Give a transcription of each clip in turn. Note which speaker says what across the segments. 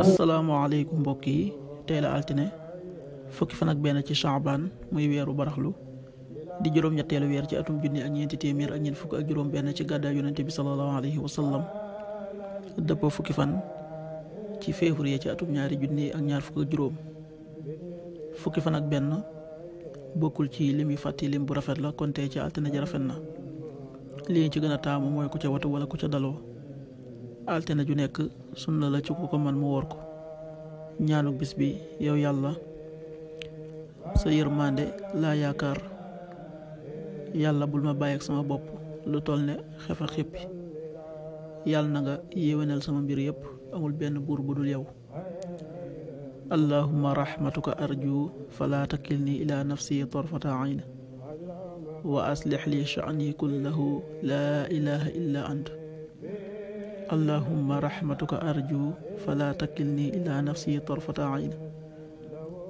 Speaker 1: asalaamaaleykum mbokk yi, tey la altine fukki fan ak benn ci Shaabaan muy weeru baraxlu di juróom-ñetteelu weer ci atum junni ak ñeenti téeméer ak ñeent fukk ak juróom benn ci gàddaay yonente bi sallallahu alayhi wa sallam, dëppoo fukki fan ci février ci atum ñaari junni ak ñaar fukk ak juróom. fukki fan ak benn bokkul ci lim yu fàtti lim bu rafet la, kon tey ci altine ji rafet na. lii ci gën a taamu mooy ku ca watu wala ku ca daloo. altine ju nekk sunna la ci ku ko man mu woor ko. ñaanu bis bi: yow yàlla, sa yërmande laa yaakaar, yàlla bul ma bàyyi ak sama bopp lu toll ne xef a xippi, yàlla na nga yéwénal sama mbir yépp, amul benn buur bu dul yow. allahumma rahmatuka arju fala takilni ila nafsi tarfata ayn wa aslih li sha'ni kullahu la ilaha illa ant. allahumma rahmatuka arju fala takilni ila nafsi tarfata ayn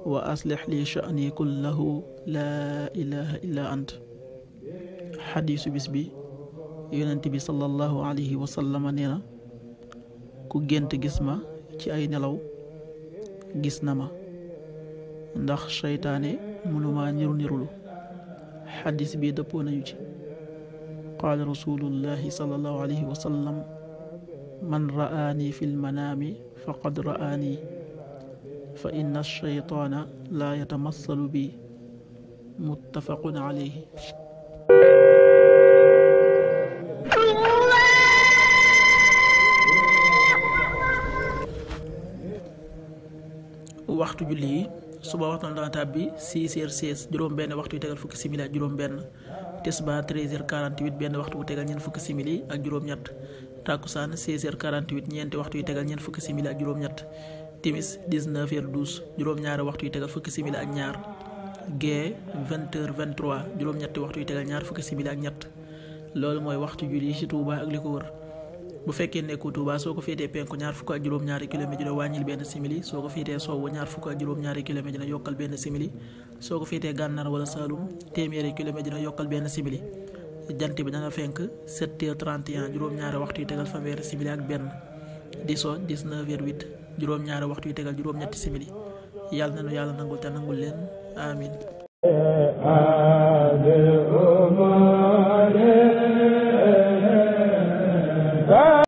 Speaker 1: wa aslih li sha'ni kullahu la ilaha illa ant. xadiisu bis bi: yonent bi sallallahu alayhi wa sallam nee na, ku gént gis ma ci ay nelaw gis na ma, ndax seytaane mënuma nirulu. xadiis bi dëppoo nañu ci. qaala rasulullahi sallallahu alayhi wa sallam: man ra'aani fi lmanaami faqad ra'aani fa inna shaytaana laa yatamassalu bi. muttafaqun alayhi. waxtu julli yi: suba waxtu dana tàbbi 6h16 juróom benn waxtu yu tegal fukki simili ak juróom benn. tisbaar 13h48 benn waxtu bu tegal ñeent fukki simili ak juróom ñett. takkusaan 16h48 ñeenti waxtu yu tegal ñeent fukki simili ak juróom ñett. timis 19h12 juróom ñaari waxtu yu tegal fukki simili ak ñaar. gee 20h23 juróom ñetti waxtu yu tegal ñaar fukki simili ak ñett. loolu mooy waxtu julli ci Touba ak li ko wër. bu fekkee nekku Touba, soo ko féetee penku ñaar fukk ak juróom-ñaari kilomètre dina wàññil benn simili. soo ko féetee sowwu ñaar fukk ak juróom-ñaari kilomètre dina yokkal benn simili. soo ko féetee gànnaar wala Saalum téeméeri kilomètre dina yokkal benn simili. jant bi dana fenk 7h31 juróom-ñaari waxtu yu tegal fanweeri simili ak benn. di so 19h08 juróom-ñaari waxtu yu tegal juróom-ñetti simili. yàlla na nu yàlla nangul te nangul leen. amin.